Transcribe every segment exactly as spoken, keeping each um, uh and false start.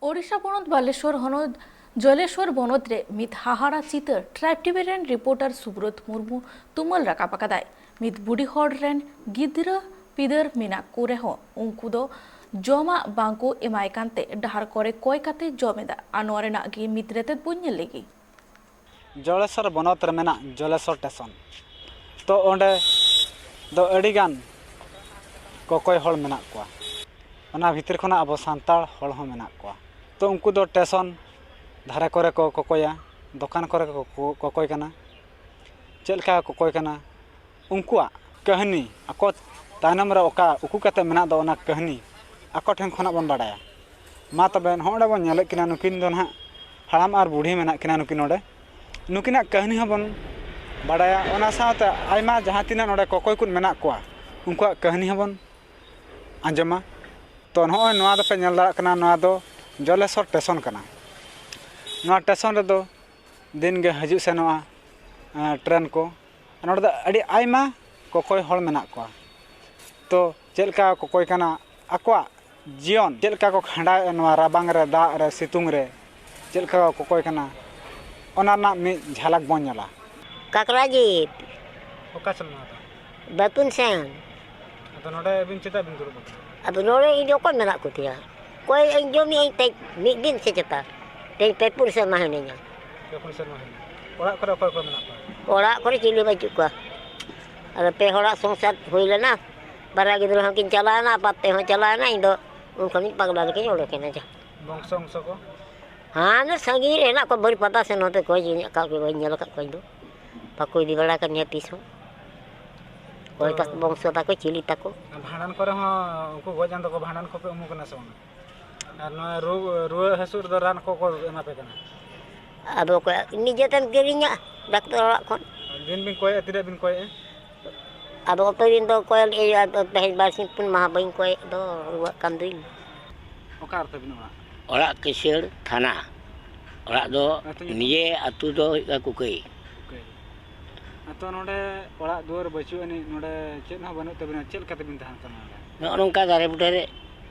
ᱳᱰᱤᱥᱟ ᱯᱚᱱᱚᱛ ᱵᱟᱞᱮᱥᱚᱨ ᱦᱚᱱᱚᱛ ᱡᱚᱞᱮᱥᱚᱨ ᱵᱚᱱᱚᱛ ᱨᱮ ᱢᱤᱫ ᱦᱟᱦᱟᱲᱟ ᱪᱤᱛᱟᱹᱨ ᱴᱨᱟᱭᱤᱵᱽ ᱴᱤᱵᱷᱤ ᱨᱮᱱ ᱨᱤᱯᱳᱨᱴᱟᱨ ᱥᱩᱵᱨᱚᱛ ᱢᱩᱨᱢᱩ ᱛᱩᱢᱟᱹᱞ ᱨᱟᱠᱟᱵ ᱟᱠᱟᱫᱟᱭ᱾ ᱢᱤᱫ ᱵᱩᱰᱤ ᱦᱚᱲ ᱨᱮᱱ ᱜᱤᱫᱽᱨᱟᱹ ᱯᱤᱫᱟᱹᱨ ᱢᱮᱱᱟᱜ ᱠᱚ ᱨᱮᱦᱚᱸ ᱩᱱᱠᱩ ᱫᱚ ᱡᱚᱢᱟᱜ ᱵᱟᱝ ᱠᱚ ᱮᱢᱟᱭ ᱠᱟᱱᱛᱮ ᱰᱟᱦᱟᱨ ᱠᱚᱨᱮ ᱠᱚᱭ ᱠᱟᱛᱮ ᱡᱚᱢ ᱮᱫᱟ᱾ ᱟᱨ ᱱᱚᱣᱟ ᱨᱮᱱᱟᱜ ᱜᱮ ᱢᱤᱫ ᱨᱮᱛᱮᱫ ᱵᱚᱱ ᱧᱮᱞ ᱞᱮᱜᱮ᱾ ᱡᱚᱞᱮᱥᱚᱨ ᱵᱚᱱᱚᱛ ᱨᱮ ᱢᱮᱱᱟᱜ ᱡᱚᱞᱮᱥᱚᱨ ᱴᱮᱥᱚᱱ᱾ ᱛᱚ ᱚᱸᱰᱮ ᱫᱚ ᱟᱹᱰᱤᱜᱟᱱ ᱠᱚᱠᱚᱭ ᱦᱚᱲ ᱢᱮᱱᱟᱜ ᱠᱚᱣᱟ᱾ ᱚᱱᱟ ᱵᱷᱤᱛᱤᱨ ᱠᱷᱚᱱᱟᱜ ᱟᱵᱚ ᱥᱟᱱᱛᱟᱲ ᱦᱚᱲ ᱦᱚᱸ ᱢᱮᱱᱟᱜ ᱠᱚᱣᱟ᱾ ᱛᱚ ᱩᱱᱠᱩ ᱫᱚ ᱴᱮᱥᱚᱱ ᱫᱷᱟᱨᱮ ᱠᱚᱨᱮ ᱠᱚ ᱠᱚᱠᱚᱭᱟ, ᱫᱚᱠᱟᱱ ᱠᱚᱨᱮ ᱠᱚ ᱠᱚ- ᱠᱚᱠᱚᱭ ᱠᱟᱱᱟ᱾ ᱪᱮᱫ ᱞᱮᱠᱟ ᱠᱚ ᱠᱚᱠᱚᱭ ᱠᱟᱱᱟ, ᱩᱱᱠᱩᱣᱟᱜ ᱠᱟᱹᱦᱱᱤ, ᱟᱠᱚ ᱛᱟᱭᱱᱚᱢ ᱨᱮ ᱚᱠᱟ ᱩᱠᱩ ᱠᱟᱛᱮ ᱢᱮᱱᱟᱜ ᱫᱚ, ᱚᱱᱟ ᱠᱟᱹᱦᱱᱤ ᱟᱠᱚ ᱴᱷᱮᱱ ᱠᱷᱚᱱᱟᱜ ᱵᱚᱱ ᱵᱟᱲᱟᱭᱟ᱾ ᱢᱟ ᱛᱚᱵᱮ, ᱱᱚᱜᱼᱚᱭ ᱱᱚᱰᱮ ᱵᱚᱱ ᱧᱮᱞᱮᱫ ᱠᱤᱱᱟ, ᱱᱩᱠᱤᱱ ᱫᱚ ᱱᱟᱦᱟᱜ ᱦᱟᱲᱟᱢ ᱟᱨ ᱵᱩᱲᱦᱤ ᱢᱮᱱᱟᱜ ᱠᱤᱱᱟ ᱱᱩᱠᱤᱱ ᱱᱚᱰᱮ᱾ ᱱᱩᱠᱤᱱᱟᱜ ᱠᱟᱹᱦᱱᱤ ᱦᱚᱸᱵᱚᱱ ᱵᱟᱲᱟᱭᱟ, ᱚᱱᱟ ᱥᱟᱶᱛᱮ ᱟᱭᱢᱟ ᱡᱟᱦᱟᱸ ᱛᱤᱱᱟᱹᱜ ᱱᱚᱰᱮ ᱠᱚᱠᱚᱭ ᱠᱚ ᱢᱮᱱᱟᱜ ᱠᱚᱣᱟ, ᱩᱱᱠᱩᱣᱟᱜ ᱠᱟᱹᱦᱱᱤ ᱦᱚᱸᱵᱚᱱ ᱟᱸᱡᱚᱢᱟ᱾ ᱛᱚ, ᱱᱚᱜᱼᱚᱭ ᱱᱚᱣᱟ ᱫᱚᱯᱮ ᱧᱮᱞ ᱫᱟᱲᱮᱭᱟᱜ ᱠᱟᱱᱟ, ᱱᱚᱣᱟ ᱫᱚ ᱡᱚᱞᱮᱥᱚᱨ ᱴᱮᱥᱚᱱ ᱠᱟᱱᱟ᱾ ᱱᱚᱣᱟ ᱴᱮᱥᱚᱱ ᱨᱮᱫᱚ ᱫᱤᱱ ᱜᱮ ᱦᱤᱡᱩᱜ ᱥᱮᱱᱚᱜᱼᱟ, ᱮᱸ, ᱴᱨᱮᱱ ᱠᱚ᱾ ᱱᱚᱰᱮ ᱫᱚ ᱟᱹᱰᱤ ᱟᱭᱢᱟ ᱠᱚᱠᱚᱭ ᱦᱚᱲ ᱢᱮᱱᱟᱜ ᱠᱚᱣᱟ᱾ ᱛᱚ, ᱪᱮᱫ ᱞᱮᱠᱟ ᱠᱚᱠᱚᱭ ᱠᱟᱱᱟ, ᱟᱠᱚᱣᱟᱜ ᱡᱤᱭᱚᱱ ᱪᱮᱫ ᱞᱮᱠᱟ ᱠᱚ ᱠᱷᱟᱸᱰᱟᱣᱮᱫᱼᱟ ᱱᱚᱣᱟ ᱨᱟᱵᱟᱝ ᱨᱮ, ᱫᱟᱜ ᱨᱮ, ᱥᱤᱛᱩᱝ ᱨᱮ, ᱪᱮᱫ ᱞᱮᱠᱟ ᱠᱚ ᱠᱚᱠᱚᱭ ᱠᱟᱱᱟ, ᱚᱱᱟ ᱨᱮᱱᱟᱜ ᱢᱤᱫ ᱡᱷᱟᱞᱟᱠ ᱵᱚᱱ ᱧᱮᱞᱟ᱾ ᱠᱟᱠᱲᱟᱡᱤᱛ᱾ ᱚᱠᱟ ᱥᱮᱱ ᱱᱚᱣᱟ ᱫᱚ? ᱵᱟᱹᱠᱩᱱ ᱥᱮᱱ᱾ ᱟᱫᱚ ᱱᱚᱰᱮ ᱟᱹᱵᱤᱱ ᱪᱮᱫᱟᱜ ᱵᱤᱱ ᱫᱩᱲᱩᱵ ᱟᱠᱟᱱᱟ? ᱟᱫᱚ ᱱᱚᱰᱮ ᱤᱧ ᱫᱚ ᱚᱠᱚᱭ ᱢᱮᱱᱟᱜ ᱠᱚᱛᱤᱧᱟ? ᱚᱠᱚᱭ ᱤᱧ ᱡᱚᱢᱮᱜ ᱟᱹᱧ ᱛᱮ ᱢᱤᱫ ᱫᱤᱱ ᱥᱮ ᱪᱮᱛᱟ? ᱛᱮᱦᱮᱧ ᱯᱮ ᱯᱩᱱ ᱥᱮᱨᱢᱟ ᱦᱩᱭᱱᱟᱹᱧᱟ᱾ ᱯᱮ ᱯᱩᱱ ᱥᱮᱨᱢᱟ ᱦᱩᱭᱱᱟ᱾ ᱚᱲᱟᱜ ᱠᱚᱨᱮ ᱚᱠᱚᱭ ᱚᱠᱚᱭ ᱢᱮᱱᱟᱜ ᱠᱚᱣᱟ? ᱚᱲᱟᱜ ᱠᱚᱨᱮ ᱪᱤᱞᱤ ᱵᱟᱹᱪᱩᱜ ᱠᱚᱣᱟ᱾ ᱟᱫᱚ ᱯᱮ ᱦᱚᱲᱟᱜ ᱥᱚᱝᱥᱟᱨ ᱦᱩᱭ ᱞᱮᱱᱟ, ᱵᱟᱨᱭᱟ ᱜᱤᱫᱽᱨᱟᱹ ᱦᱚᱸᱠᱤᱱ ᱪᱟᱞᱟᱣᱮᱱᱟ, ᱟᱯᱟᱛ ᱛᱮᱫ ᱦᱚᱸ ᱪᱟᱞᱟᱣᱮᱱᱟ, ᱤᱧ ᱫᱚ ᱩᱱ ᱠᱷᱚᱱᱤᱧ ᱯᱟᱜᱽᱞᱟ ᱞᱮᱠᱟᱧ ᱚᱰᱚᱠᱮᱱᱟ ᱡᱟ᱾ ᱵᱚᱝᱥᱚ ᱚᱝᱥᱚ ᱠᱚ? ᱦᱟᱱᱮ ᱥᱟᱺᱜᱤᱧ ᱨᱮ ᱦᱮᱱᱟᱜ ᱠᱚᱣᱟ, ᱵᱟᱹᱨᱤᱯᱟᱫᱟ ᱥᱮᱱ ᱱᱚᱛᱮ ᱠᱚ ᱦᱤᱡᱩᱜ ᱧᱚᱜ ᱠᱟᱜ ᱠᱚ, ᱵᱟᱹᱧ ᱧᱮᱞ ᱟᱠᱟᱫ ᱠᱚᱣᱟ ᱤᱧ ᱫᱚ᱾ ᱵᱟᱠᱚ ᱤᱫᱤ ᱵᱟᱲᱟ ᱟᱠᱟᱫᱤᱧᱟ ᱛᱤᱥ ᱦᱚᱸ᱾ ᱚᱠᱚᱭ ᱛᱚ ᱛᱟᱠᱚ ᱵᱚᱝᱥᱚ ᱛᱟᱠᱚ, ᱪᱤᱞᱤ ᱛᱟᱠᱚ᱾ ᱵᱷᱟᱸᱰᱟᱱ ᱠᱚᱨᱮ ᱦᱚᱸ ᱩᱱᱠᱩ ᱜᱚᱡ ᱮᱱ ᱫᱚᱠᱚ, ᱵᱷᱟᱸᱰᱟᱱ ᱠᱚᱯᱮ ᱩᱢᱩᱜ ᱠᱟᱱᱟ ᱥᱮ ᱵᱟᱝ? ᱟᱨ ᱱᱚᱣᱟ ᱨᱩ-, ᱨᱩᱣᱟᱹ ᱦᱟᱹᱥᱩ ᱨᱮᱫᱚ ᱨᱟᱱ ᱠᱚᱠᱚ ᱮᱢᱟ ᱯᱮ ᱠᱟᱱᱟ? ᱟᱫᱚ ᱚᱠᱚᱭ ᱱᱤᱡᱮ ᱛᱮᱢ ᱠᱤᱨᱤᱧᱟ ᱰᱟᱠᱛᱟᱨ ᱚᱲᱟᱜ ᱠᱷᱚᱱ᱾ ᱫᱤᱱ ᱵᱤᱱ ᱠᱚᱭᱮᱜᱼᱟ, ᱛᱤᱱᱟᱹᱜ ᱵᱤᱱ ᱠᱚᱭᱮᱜᱼᱟ? ᱟᱫᱚ ᱚᱛᱚ ᱫᱤᱱ ᱫᱚ ᱠᱚᱭᱮᱞ ᱤᱭᱟᱹ, ᱟᱫᱚ ᱛᱮᱦᱮᱧ ᱵᱟᱨ ᱥᱤᱧ ᱯᱩᱱ ᱢᱟᱦᱟ ᱵᱟᱹᱧ ᱠᱚᱭᱮᱫ ᱫᱚ, ᱨᱩᱣᱟᱹᱜ ᱠᱟᱱ ᱫᱩᱧ᱾ ᱚᱠᱟ ᱨᱮ ᱛᱟᱵᱤᱱ ᱚᱲᱟᱜ? ᱚᱲᱟᱜ ᱠᱤᱥᱟᱹᱲ ᱛᱷᱟᱱᱟ᱾ ᱚᱲᱟᱜ ᱫᱚ ᱟᱹᱛᱩ ᱧᱩᱛᱩᱢ? ᱱᱤᱡᱮ ᱟᱹᱛᱩ ᱫᱚ ᱦᱩᱭᱩᱜ ᱠᱟᱱᱟ ᱠᱩᱠᱟᱹᱭ᱾ ᱠᱩᱠᱟᱹᱭ᱾ ᱟᱫᱚ ᱱᱚᱰᱮ ᱚᱲᱟᱜ ᱫᱩᱣᱟᱹᱨ ᱵᱟᱹᱪᱩᱜ ᱟᱹᱱᱤᱡ, ᱱᱚᱰᱮ ᱪᱮᱫ ᱦᱚᱸ ᱵᱟᱹᱱᱩᱜ ᱛᱟᱵᱤᱱᱟ, ᱪᱮᱫ ᱞᱮᱠᱟ ᱛᱮᱵᱤᱱ ᱛᱟᱦᱮᱱ ᱠᱟᱱᱟ ᱱᱚᱰᱮ? ᱱᱚᱜᱼᱚ ᱱᱚᱝᱠᱟ ᱫᱟᱨᱮ ᱵᱩᱴᱟᱹ ᱨᱮ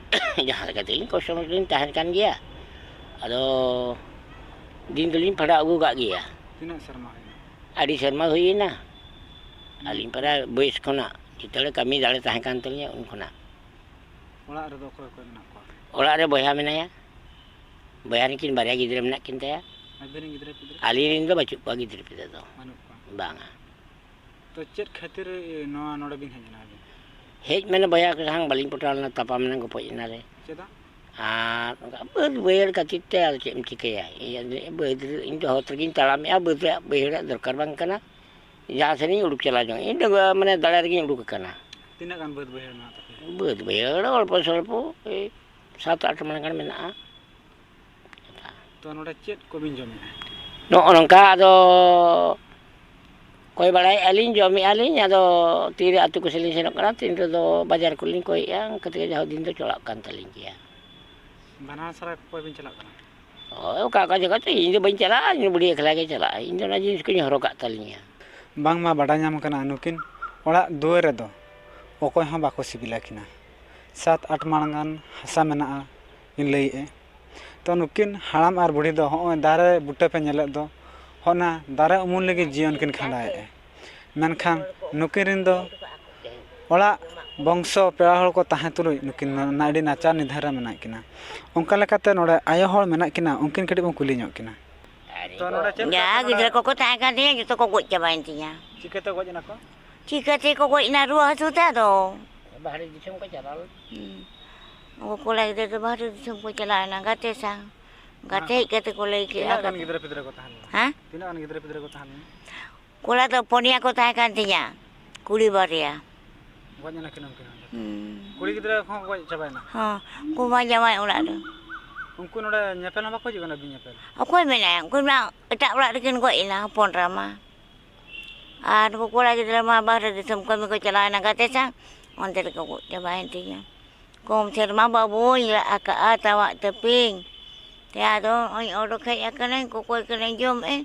ᱡᱟᱦᱟᱸ ᱞᱮᱠᱟ ᱛᱮᱞᱤᱧ ᱠᱚᱥᱴᱚ ᱢᱚᱥᱴᱚ ᱞᱤᱧ ᱛᱟᱦᱮᱱ ᱠᱟᱱ ᱜᱮᱭᱟ᱾ ᱟᱫᱚ ᱫᱤᱱ ᱫᱚᱞᱤᱧ ᱯᱟᱲᱦᱟᱣ ᱟᱹᱜᱩ ᱠᱟᱜ ᱜᱮᱭᱟ᱾ ᱛᱤᱱᱟᱹᱜ ᱥᱮᱨᱢᱟ ᱦᱩᱭᱱᱟ? ᱟᱹᱰᱤ ᱥᱮᱨᱢᱟ ᱦᱩᱭᱮᱱᱟ᱾ ᱦᱩᱸ᱾ ᱟᱹᱞᱤᱧ ᱯᱟᱨᱟ ᱵᱚᱭᱮᱥ ᱠᱷᱚᱱᱟᱜ ᱡᱮᱛᱮ ᱦᱚᱲ ᱠᱟᱹᱢᱤ ᱫᱟᱲᱮ ᱛᱟᱦᱮᱸ ᱠᱟᱱ ᱛᱟᱹᱞᱤᱧᱟ ᱩᱱ ᱠᱷᱚᱱᱟᱜ᱾ ᱚᱲᱟᱜ ᱨᱮᱫᱚ ᱚᱠᱚᱭ ᱚᱠᱚᱭ ᱢᱮᱱᱟᱜ ᱠᱚᱣᱟ? ᱚᱲᱟᱜ ᱨᱮ ᱵᱚᱭᱦᱟ ᱢᱮᱱᱟᱭᱟ, ᱵᱚᱭᱦᱟ ᱨᱮᱱ ᱠᱤᱱ ᱵᱟᱨᱭᱟ ᱜᱤᱫᱽᱨᱟᱹ ᱢᱮᱱᱟᱜ ᱠᱤᱱ ᱛᱟᱭᱟ᱾ ᱟᱹᱵᱤᱱ ᱨᱮᱱ ᱜᱤᱫᱽᱨᱟᱹ ᱯᱤᱫᱽᱨᱟᱹ? ᱟᱹᱞᱤᱧ ᱨᱮᱱ ᱫᱚ ᱵᱟᱹᱪᱩᱜ ᱠᱚᱣᱟ ᱜᱤᱫᱽᱨᱟᱹ ᱯᱤᱫᱽᱨᱟᱹ ᱫᱚ᱾ ᱵᱟᱹᱱᱩᱜ ᱠᱚᱣᱟ? ᱵᱟᱝᱟ᱾ ᱛᱚ ᱪᱮᱫ ᱠᱷᱟᱹᱛᱤᱨ ᱱᱚᱣᱟ ᱱᱚᱰᱮ ᱵᱤᱱ ᱦᱮᱡ ᱮᱱᱟ ᱟᱹᱵᱤᱱ? ᱦᱮᱡ ᱢᱟᱱᱮ ᱵᱚᱭᱦᱟ ᱠᱚ ᱥᱟᱶ ᱵᱟᱹᱞᱤᱧ ᱯᱚᱴᱟᱣ ᱞᱮᱱᱟ, ᱛᱟᱯᱟᱢ ᱮᱱᱟ, ᱜᱚᱯᱚᱡ ᱮᱱᱟᱞᱮ᱾ ᱪᱮᱫᱟᱜ? ᱟᱨ ᱚᱱᱠᱟ ᱵᱟᱹᱫᱽ ᱵᱟᱹᱭᱦᱟᱹᱲ ᱠᱷᱟᱹᱛᱤᱨ ᱛᱮ ᱟᱫᱚ ᱪᱮᱫ ᱮᱢ ᱪᱤᱠᱟᱹᱭᱟ? ᱤᱧ ᱵᱟᱹᱫᱽ ᱨᱮ, ᱤᱧ ᱫᱚ ᱦᱚᱨ ᱨᱮᱜᱤᱧ ᱛᱟᱲᱟᱢᱮᱜᱼᱟ, ᱵᱟᱹᱫᱽ ᱨᱮᱭᱟᱜ ᱵᱟᱹᱭᱦᱟᱹᱲᱟᱜ ᱫᱚᱨᱠᱟᱨ ᱵᱟᱝ ᱠᱟᱱᱟ᱾ ᱡᱟᱦᱟᱸ ᱥᱮᱫ ᱤᱧ ᱩᱰᱩᱠ ᱪᱟᱞᱟᱣ ᱡᱚᱝ, ᱤᱧ ᱰᱟᱺᱜᱩᱣᱟᱹ ᱢᱟᱱᱮ ᱫᱟᱲᱮ ᱨᱮᱜᱤᱧ ᱩᱰᱩᱠ ᱟᱠᱟᱱᱟ᱾ ᱛᱤᱱᱟᱹᱜ ᱜᱟᱱ ᱵᱟᱹᱫᱽ ᱵᱟᱹᱭᱦᱟᱹᱲ ᱢᱮᱱᱟᱜ ᱛᱟᱯᱮᱭᱟ? ᱵᱟᱹᱫᱽ ᱵᱟᱹᱭᱦᱟᱹᱲ ᱚᱞᱯᱚ ᱥᱚᱞᱯᱚ, ᱮᱭ ᱥᱟᱛ ᱟᱴ ᱢᱟᱬ ᱜᱟᱱ ᱢᱮᱱᱟᱜᱼᱟ᱾ ᱛᱚ ᱱᱚᱰᱮ ᱪᱮᱫ ᱠᱚᱵᱤᱱ ᱡᱚᱢᱮᱜᱼᱟ? ᱱᱚᱜᱼᱚ ᱱᱚᱝᱠᱟ ᱟᱫᱚ ᱠᱚᱭ ᱵᱟᱲᱟᱭᱮᱫᱼᱟ ᱞᱤᱧ, ᱡᱚᱢᱮᱫᱼᱟ ᱞᱤᱧ, ᱟᱫᱚ ᱛᱤᱨᱮ ᱟᱹᱛᱩ ᱠᱚᱥᱮᱫ ᱞᱤᱧ ᱥᱮᱱᱚᱜ ᱠᱟᱱᱟ, ᱛᱤᱱ ᱨᱮᱫᱚ ᱵᱟᱡᱟᱨ ᱠᱚᱞᱤᱧ ᱠᱚᱭᱮᱫᱼᱟ, ᱚᱱᱠᱟ ᱛᱮᱜᱮ ᱡᱟᱦᱟᱸ ᱫᱤᱱ ᱫᱚ ᱪᱟᱞᱟᱜ ᱠᱟᱱ ᱛᱟᱹᱞᱤᱧ ᱜᱮᱭᱟ᱾ ᱵᱟᱱᱟᱨ ᱥᱟᱨᱟ ᱠᱚᱭ ᱵᱤᱱ ᱪᱟᱞᱟᱜ ᱠᱟᱱᱟ? ᱦᱳᱭ, ᱚᱠᱟ ᱚᱠᱟ ᱡᱚᱠᱷᱚᱡ ᱪᱚ ᱤᱧ ᱫᱚ ᱵᱟᱹᱧ ᱪᱟᱞᱟᱜᱼᱟ, ᱤᱧ ᱵᱩᱰᱷᱤ ᱮᱠᱞᱟ ᱜᱮ ᱪᱟᱞᱟᱜᱼᱟ, ᱤᱧ ᱫᱚ ᱚᱱᱟ ᱡᱤᱱᱤᱥ ᱠᱚᱧ ᱦᱚᱨᱚᱜ ᱠᱟᱜ ᱛᱟᱹᱞᱤᱧᱟ᱾ ᱵᱟᱝᱢᱟ ᱵᱟᱰᱟᱭ ᱧᱟᱢ ᱠᱟᱱᱟ, ᱱᱩᱠᱤᱱ ᱚᱲᱟᱜ ᱫᱩᱣᱟᱹᱨ ᱨᱮᱫᱚ ᱚᱠᱚᱭ ᱦᱚᱸ ᱵᱟᱠᱚ ᱥᱤᱵᱤᱞᱟ ᱠᱤᱱᱟ᱾ ᱥᱟᱛ ᱟᱴ ᱢᱟᱬᱟᱝ ᱜᱟᱱ ᱦᱟᱥᱟ ᱢᱮᱱᱟᱜᱼᱟ ᱠᱤᱱ ᱞᱟᱹᱭᱮᱫᱼᱟ᱾ ᱛᱚ ᱱᱩᱠᱤᱱ ᱦᱟᱲᱟᱢ ᱟᱨ ᱵᱩᱰᱷᱤ ᱫᱚ ᱦᱚᱸᱜᱼᱚᱭ ᱫᱟᱨᱮ ᱵᱩᱴᱟᱹ ᱯᱮ ᱧᱮᱞᱮᱫ ᱫᱚ, ᱦᱚᱸᱜᱼᱱᱟ ᱫᱟᱨᱮ ᱩᱢᱩᱞ ᱞᱟᱹᱜᱤᱫ ᱡᱤᱭᱚᱱ ᱠᱤᱱ ᱠᱷᱟᱸᱰᱟᱣᱮᱫᱼᱟ᱾ ᱢᱮᱱᱠᱷᱟᱱ ᱱᱩᱠᱤᱱ ᱨᱮᱱ ᱫᱚ ᱚᱲᱟᱜ ᱵᱚᱝᱥᱚ ᱯᱮᱲᱟ ᱦᱚᱲ ᱠᱚ ᱛᱟᱦᱮᱸ ᱛᱩᱞᱩᱡ ᱱᱩᱠᱤᱱ ᱱᱟ-, ᱟᱹᱰᱤ ᱱᱟᱪᱟᱨ ᱱᱤᱫᱷᱟᱹᱱ ᱨᱮ ᱢᱮᱱᱟᱜ ᱠᱤᱱᱟ᱾ ᱚᱱᱠᱟ ᱞᱮᱠᱟᱛᱮ ᱱᱚᱰᱮ ᱟᱭᱳ ᱦᱚᱲ ᱢᱮᱱᱟᱜ ᱠᱤᱱᱟ, ᱩᱱᱠᱤᱱ ᱠᱟᱹᱴᱤᱡ ᱵᱚᱱ ᱠᱩᱞᱤ ᱧᱚᱜ ᱠᱤᱱᱟ᱾ ᱛᱚ ᱱᱚᱰᱮ ᱪᱮᱫ ᱞᱮᱠᱟ ᱡᱟ ᱛᱮ ᱜᱤᱫᱽᱨᱟᱹ ᱱᱚᱰᱮ ᱠᱚᱠᱚ ᱛᱟᱦᱮᱸ ᱠᱟᱱ ᱛᱤᱧᱟ, ᱡᱚᱛᱚ ᱠᱚ ᱜᱚᱡ ᱪᱟᱵᱟᱭᱮᱱ ᱛᱤᱧᱟ᱾ ᱪᱤᱠᱟᱹᱛᱮ ᱜᱚᱡ ᱮᱱᱟ ᱠᱚ? ᱪᱤᱠᱟᱹᱛᱮ ᱠᱚ ᱜᱚᱡ ᱮᱱᱟ? ᱨᱩᱣᱟᱹ ᱦᱟᱹᱥᱩ ᱛᱮ ᱟᱫᱚ᱾ ᱵᱟᱦᱨᱮ ᱫᱤᱥᱚᱢ ᱠᱚ ᱪᱟᱞᱟᱣ ᱞᱮᱱᱟ᱾ ᱦᱩᱸ᱾ ᱩᱱᱠᱩ ᱠᱚᱲᱟ ᱜᱤᱫᱽᱨᱟᱹ ᱫᱚ ᱵᱟᱦᱨᱮ ᱫᱤᱥᱚᱢ ᱠᱚ ᱪᱟᱞᱟᱣ ᱮᱱᱟ ᱜᱟᱛᱮ ᱥᱟᱶ᱾ ᱜᱟᱛᱮ ᱦᱮᱡ ᱠᱟᱛᱮ ᱠᱚ ᱞᱟᱹᱭ ᱠᱮᱜᱼᱟ᱾ ᱛᱤᱱᱟᱹᱜ ᱜᱟᱱ ᱜᱤᱫᱽᱨᱟᱹ ᱯᱤᱫᱽᱨᱟᱹ ᱠᱚ ᱛᱟᱦᱮᱸ ᱞᱮᱱᱟ? ᱦᱮᱸ? ᱛᱤᱱᱟᱹᱜ ᱜᱟᱱ ᱜᱤᱫᱽᱨᱟᱹ ᱯᱤᱫᱽᱨᱟᱹ ᱠᱚ ᱛᱟᱦᱮᱸ ᱞᱮᱱᱟ? ᱠᱚᱲᱟ ᱫᱚ ᱯᱩᱱᱭᱟ ᱠᱚ ᱛᱟᱦᱮᱸ ᱠᱟᱱ ᱛᱤᱧᱟ, ᱠᱩᱲᱤ ᱵᱟᱨᱭᱟ᱾ ᱜᱚᱡ ᱮᱱᱟ ᱠᱤᱱ ᱩᱱᱠᱤᱱ ᱦᱚᱸ ᱡᱚᱛᱚ? ᱦᱩᱸ᱾ ᱠᱩᱲᱤ ᱜᱤᱫᱽᱨᱟᱹ ᱠᱚᱦᱚᱸ ᱠᱚ ᱜᱚᱡ ᱪᱟᱵᱟᱭᱮᱱᱟ? ᱦᱚᱸ, ᱩᱱᱠᱩ ᱢᱟ ᱡᱟᱶᱟᱭ ᱚᱲᱟᱜ ᱨᱮ᱾ ᱩᱱᱠᱩ ᱱᱚᱰᱮ ᱧᱮᱯᱮᱞ ᱦᱚᱸ ᱵᱟᱠᱚ ᱦᱤᱡᱩᱜ ᱠᱟᱱᱟ, ᱵᱤᱱ ᱧᱮᱯᱮᱞ? ᱚᱠᱚᱭ ᱢᱮᱱᱟᱭᱟ? ᱩᱱᱠᱩ ᱢᱟ ᱮᱴᱟᱜ ᱚᱲᱟᱜ ᱨᱮᱠᱤᱱ ᱜᱚᱡ ᱮᱱᱟ, ᱦᱚᱯᱚᱱ ᱮᱨᱟ ᱢᱟ᱾ ᱟᱨ ᱱᱩᱠᱩ ᱠᱚᱲᱟ ᱜᱤᱫᱽᱨᱟᱹ ᱢᱟ ᱵᱟᱦᱨᱮ ᱫᱤᱥᱚᱢ ᱠᱟᱹᱢᱤ ᱠᱚ ᱪᱟᱞᱟᱣ ᱮᱱᱟ ᱜᱟᱛᱮ ᱥᱟᱶ, ᱚᱱᱛᱮ ᱨᱮᱠᱚ ᱜᱚᱡ ᱪᱟᱵᱟᱭᱮᱱ ᱛᱤᱧᱟ᱾ ᱠᱚᱢ ᱥᱮᱨᱢᱟ ᱵᱟᱹᱵᱩᱧ ᱨᱟᱜ ᱟᱠᱟᱜᱼᱟ, ᱛᱟᱣᱟᱜ ᱛᱟᱹᱯᱤᱧ᱾ ᱛᱮ ᱟᱫᱚ ᱱᱚᱜᱼᱚᱭ ᱚᱰᱚᱠ ᱦᱮᱡ ᱟᱠᱟᱱᱟᱹᱧ, ᱠᱚᱠᱚᱭ ᱠᱟᱹᱱᱟᱹᱧ ᱡᱚᱢᱮᱫ,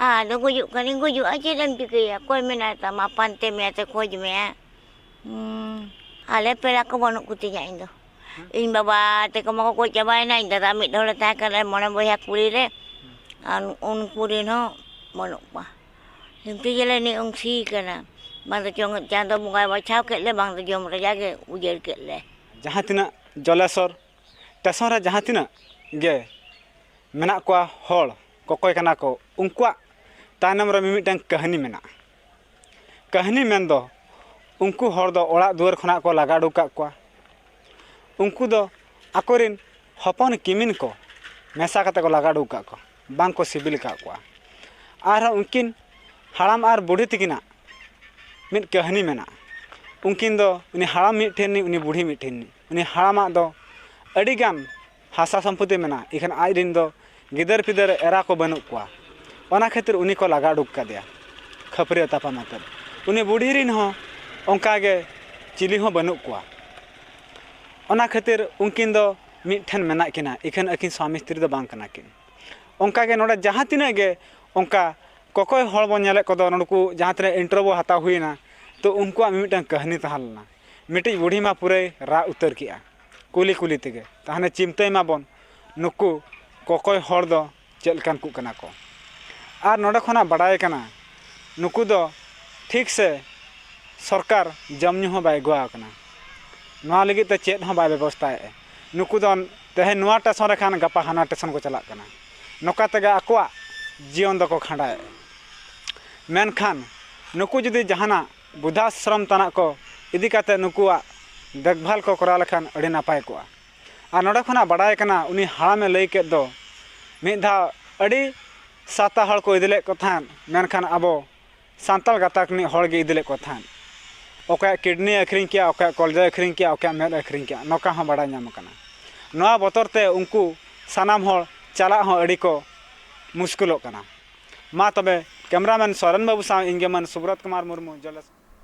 ᱟᱫᱚ ᱜᱩᱡᱩᱜ ᱠᱟᱹᱱᱟᱹᱧ, ᱜᱩᱡᱩᱜᱼᱟ, ᱪᱮᱫ ᱮᱢ ᱪᱤᱠᱟᱹᱭᱟ? ᱚᱠᱚᱭ ᱢᱮᱱᱟᱭ ᱛᱟᱢᱟ, ᱯᱟᱱᱛᱮ ᱢᱮᱭᱟ ᱥᱮ ᱠᱷᱚᱡᱽ ᱢᱮᱭᱟ? ᱦᱩᱸ, ᱟᱞᱮ ᱯᱮᱲᱟ ᱠᱚ ᱵᱟᱹᱱᱩᱜ ᱠᱚᱛᱤᱧᱟ ᱤᱧ ᱫᱚ᱾ ᱤᱧ ᱵᱟᱵᱟ ᱛᱟᱠᱚ ᱢᱟᱠᱚ ᱜᱚᱡ ᱪᱟᱵᱟᱭᱮᱱᱟ, ᱤᱧ ᱫᱟᱫᱟ ᱢᱤᱫ ᱦᱚᱲᱮ ᱛᱟᱦᱮᱸ ᱠᱟᱱᱟ ᱢᱚᱬᱮ ᱵᱚᱭᱦᱟ ᱠᱩᱲᱤ ᱨᱮ, ᱟᱨ ᱩᱱᱠᱩ ᱨᱮᱱ ᱦᱚᱸ ᱵᱟᱹᱱᱩᱜ ᱠᱚᱣᱟ᱾ ᱦᱤᱢᱛᱤ ᱡᱮᱞᱮ ᱱᱤᱭᱟᱹ ᱚᱝᱥᱤ ᱠᱟᱱᱟ, ᱵᱟᱝ ᱫᱚ ᱪᱚᱝ ᱪᱟᱸᱫᱚ ᱵᱚᱸᱜᱟᱭ ᱵᱟᱪᱷᱟᱣ ᱠᱮᱫ ᱞᱮ, ᱵᱟᱝ ᱫᱚ ᱡᱚᱢ ᱨᱟᱡᱟ ᱜᱮ ᱩᱡᱟᱹᱲ ᱠᱮᱫ ᱞᱮ᱾ ᱡᱟᱦᱟᱸ ᱛᱤᱱᱟᱹᱜ ᱡᱚᱞᱮᱥᱚᱨ ᱴᱮᱥᱚᱱ ᱨᱮ ᱡᱟᱦᱟᱸ ᱛᱤᱱᱟᱹᱜ ᱜᱮ ᱢᱮᱱᱟᱜ ᱠᱚᱣᱟ ᱦᱚᱲ, ᱠᱚᱠᱚᱭ ᱠᱟᱱᱟ ᱠᱚ, ᱩᱱᱠᱩᱣᱟᱜ ᱛᱟᱭᱱᱚᱢ ᱨᱮ ᱢᱤᱢᱤᱫᱴᱟᱝ ᱠᱟᱹᱦᱱᱤ ᱢᱮᱱᱟᱜᱼᱟ᱾ ᱠᱟᱹᱦᱱᱤ ᱢᱮᱱᱫᱚ, ᱩᱱᱠᱩ ᱦᱚᱲ ᱫᱚ ᱚᱲᱟᱜ ᱫᱩᱣᱟᱹᱨ ᱠᱷᱚᱱᱟᱜ ᱠᱚ ᱞᱟᱜᱟ ᱩᱰᱩᱠ ᱠᱟᱜ ᱠᱚᱣᱟ᱾ ᱩᱱᱠᱩ ᱫᱚ ᱟᱠᱚᱨᱮᱱ ᱦᱚᱯᱚᱱ ᱠᱤᱢᱤᱱ ᱠᱚ ᱢᱮᱥᱟ ᱠᱟᱛᱮ ᱠᱚ ᱞᱟᱜᱟ ᱩᱰᱩᱠ ᱠᱟᱜ ᱠᱚᱣᱟ, ᱵᱟᱝ ᱠᱚ ᱥᱤᱵᱤᱞ ᱟᱠᱟᱫ ᱠᱚᱣᱟ᱾ ᱟᱨᱦᱚᱸ ᱩᱱᱠᱤᱱ ᱦᱟᱲᱟᱢ ᱟᱨ ᱵᱩᱰᱷᱤ ᱛᱤᱠᱤᱱᱟᱜ ᱢᱤᱫ ᱠᱟᱹᱦᱱᱤ ᱢᱮᱱᱟᱜᱼᱟ᱾ ᱩᱱᱠᱤᱱ ᱫᱚ, ᱩᱱᱤ ᱦᱟᱲᱟᱢ ᱢᱤᱫ ᱴᱷᱮᱱ ᱨᱤᱱᱤᱡ, ᱩᱱᱤ ᱵᱩᱲᱦᱤ ᱢᱤᱫ ᱴᱷᱮᱱ ᱨᱤᱱᱤᱡ᱾ ᱩᱱᱤ ᱦᱟᱲᱟᱢᱟᱜ ᱫᱚ ᱟᱹᱰᱤᱜᱟᱱ ᱦᱟᱥᱟ ᱥᱚᱢᱯᱚᱛᱤ ᱢᱮᱱᱟᱜᱼᱟ, ᱤᱠᱷᱟᱹᱱ ᱟᱡ ᱨᱮᱱ ᱫᱚ ᱜᱤᱫᱟᱹᱨ ᱯᱤᱫᱟᱹᱨ ᱮᱨᱟ ᱠᱚ ᱵᱟᱹᱱᱩᱜ ᱠᱚᱣᱟ᱾ ᱚᱱᱟ ᱠᱷᱟᱹᱛᱤᱨ ᱩᱱᱤ ᱠᱚ ᱞᱟᱜᱟ ᱩᱰᱩᱠ ᱠᱟᱫᱮᱭᱟ, ᱠᱷᱟᱹᱯᱟᱹᱨᱤ ᱛᱟᱯᱟᱢ ᱟᱛᱮᱫ᱾ ᱩᱱᱤ ᱵᱩᱲᱦᱤ ᱨᱮᱱ ᱦᱚᱸ ᱚᱱᱠᱟ ᱜᱮ ᱪᱤᱞᱤ ᱦᱚᱸ ᱵᱟᱹᱱᱩᱜ ᱠᱚᱣᱟ᱾ ᱚᱱᱟ ᱠᱷᱟᱹᱛᱤᱨ ᱩᱱᱠᱤᱱ ᱫᱚ ᱢᱤᱫ ᱴᱷᱮᱱ ᱢᱮᱱᱟᱜ ᱠᱤᱱᱟ, ᱤᱠᱷᱟᱹᱱ ᱟᱹᱠᱤᱱ ᱥᱣᱟᱢᱤ ᱥᱛᱨᱤ ᱫᱚ ᱵᱟᱝ ᱠᱟᱱᱟ ᱠᱤᱱ᱾ ᱚᱱᱠᱟ ᱜᱮ ᱱᱚᱰᱮ ᱡᱟᱦᱟᱸ ᱛᱤᱱᱟᱹᱜ ᱜᱮ ᱚᱱᱠᱟ ᱠᱚᱠᱚᱭ ᱦᱚᱲ ᱵᱚᱱ ᱧᱮᱞᱮᱫ ᱠᱚᱫᱚ, ᱱᱩᱠᱩ ᱡᱟᱦᱟᱸ ᱛᱤᱱᱟᱹᱜ interview ᱦᱟᱛᱟᱣ ᱦᱩᱭᱮᱱᱟ, ᱛᱚ ᱩᱱᱠᱩᱣᱟᱜ ᱢᱤᱢᱤᱫᱴᱟᱝ ᱠᱟᱹᱦᱱᱤ ᱛᱟᱦᱮᱸ ᱞᱮᱱᱟ᱾ ᱢᱤᱫᱴᱤᱡ ᱵᱩᱲᱦᱤ ᱢᱟ ᱯᱩᱨᱟᱹᱭ ᱨᱟᱜ ᱩᱛᱟᱹᱨ ᱠᱮᱜᱼᱟ ᱠᱩᱞᱤ ᱠᱩᱞᱤ ᱛᱮᱜᱮ᱾ ᱛᱟᱦᱞᱮ ᱪᱤᱱᱛᱟᱹᱭ ᱢᱟᱵᱚᱱ, ᱱᱩᱠᱩ ᱠᱚᱠᱚᱭ ᱦᱚᱲ ᱫᱚ ᱪᱮᱫ ᱞᱮᱠᱟᱱ ᱠᱚ ᱠᱟᱱᱟ ᱠᱚ᱾ ᱟᱨ ᱱᱚᱰᱮ ᱠᱷᱚᱱᱟᱜ ᱵᱟᱰᱟᱭ ᱠᱟᱱᱟ, ᱱᱩᱠᱩ ᱫᱚ ᱴᱷᱤᱠ ᱥᱮ ᱥᱚᱨᱠᱟᱨ ᱡᱚᱢ ᱧᱩ ᱦᱚᱸ ᱵᱟᱭ ᱟᱹᱜᱩᱣᱟ ᱠᱟᱱᱟ᱾ ᱱᱚᱣᱟ ᱞᱟᱹᱜᱤᱫ ᱛᱮ ᱪᱮᱫ ᱦᱚᱸ ᱵᱟᱭ ᱵᱮᱵᱚᱥᱛᱷᱟᱭᱮᱫᱼᱟ᱾ ᱱᱩᱠᱩ ᱫᱚ ᱛᱮᱦᱮᱧ ᱱᱚᱣᱟ ᱴᱮᱥᱚᱱ ᱨᱮ ᱠᱷᱟᱱ ᱜᱟᱯᱟ ᱦᱟᱱᱟ ᱴᱮᱥᱚᱱ ᱠᱚ ᱪᱟᱞᱟᱜ ᱠᱟᱱᱟ᱾ ᱱᱚᱝᱠᱟ ᱛᱮᱜᱮ ᱟᱠᱚᱣᱟᱜ ᱡᱤᱭᱚᱱ ᱫᱚᱠᱚ ᱠᱷᱟᱸᱰᱟᱣᱮᱫᱼᱟ᱾ ᱢᱮᱱᱠᱷᱟᱱ ᱱᱩᱠᱩ ᱡᱩᱫᱤ ᱡᱟᱦᱟᱱᱟᱜ ᱵᱩᱫᱷᱟᱥᱨᱚᱢ ᱛᱟᱱᱟᱜ ᱠᱚ ᱤᱫᱤ ᱠᱟᱛᱮ ᱱᱩᱠᱩᱣᱟᱜ ᱫᱮᱠᱷᱵᱷᱟᱞ ᱠᱚ ᱠᱚᱨᱟᱣ ᱞᱮᱠᱷᱟᱱ ᱟᱹᱰᱤ ᱱᱟᱯᱟᱭ ᱠᱚᱜᱼᱟ᱾ ᱟᱨ ᱱᱚᱰᱮ ᱠᱷᱚᱱᱟᱜ ᱵᱟᱰᱟᱭ ᱠᱟᱱᱟ, ᱩᱱᱤ ᱦᱟᱲᱟᱢᱮ ᱞᱟᱹᱭ ᱠᱮᱫ ᱫᱚ, ᱢᱤᱫ ᱫᱷᱟᱣ ᱟᱹᱰᱤ ᱥᱟᱶᱛᱟ ᱦᱚᱲ ᱠᱚ ᱤᱫᱤ ᱞᱮᱫ ᱠᱚ ᱛᱟᱦᱮᱸᱫ, ᱢᱮᱱᱠᱷᱟᱱ ᱟᱵᱚ ᱥᱟᱱᱛᱟᱲ ᱜᱟᱛᱟᱠ ᱨᱤᱱᱤᱡ ᱦᱚᱲ ᱜᱮ ᱤᱫᱤ ᱞᱮᱫ ᱠᱚ ᱛᱟᱦᱮᱸᱫ᱾ ᱚᱠᱚᱭᱟᱜ ᱠᱤᱰᱱᱤ ᱟᱹᱠᱷᱨᱤᱧ ᱠᱮᱜᱼᱟ, ᱚᱠᱚᱭᱟᱜ ᱠᱚᱞᱡᱟ ᱟᱹᱠᱷᱨᱤᱧ ᱠᱮᱜᱼᱟ, ᱚᱠᱚᱭᱟᱜ ᱢᱮᱫ ᱟᱹᱠᱷᱨᱤᱧ ᱠᱮᱜᱼᱟ, ᱱᱚᱝᱠᱟ ᱦᱚᱸ ᱵᱟᱰᱟᱭ ᱧᱟᱢ ᱟᱠᱟᱱᱟ᱾ ᱱᱚᱣᱟ ᱵᱚᱛᱚᱨ ᱛᱮ ᱩᱱᱠᱩ ᱥᱟᱱᱟᱢ ᱦᱚᱲ ᱪᱟᱞᱟᱜ ᱦᱚᱸ ᱟᱹᱰᱤ ᱠᱚ ᱢᱩᱥᱠᱤᱞᱚᱜ ᱠᱟᱱᱟ᱾ ᱢᱟ ᱛᱚᱵᱮ, cameraman ᱥᱚᱨᱮᱱ ᱵᱟᱹᱵᱩ ᱥᱟᱶ ᱤᱧ ᱜᱮ ᱢᱟᱹᱱ ᱥᱩᱵᱨᱚᱛ ᱠᱩᱢᱟᱨ ᱢᱩᱨᱢᱩ, ᱡᱚᱞᱮᱥ-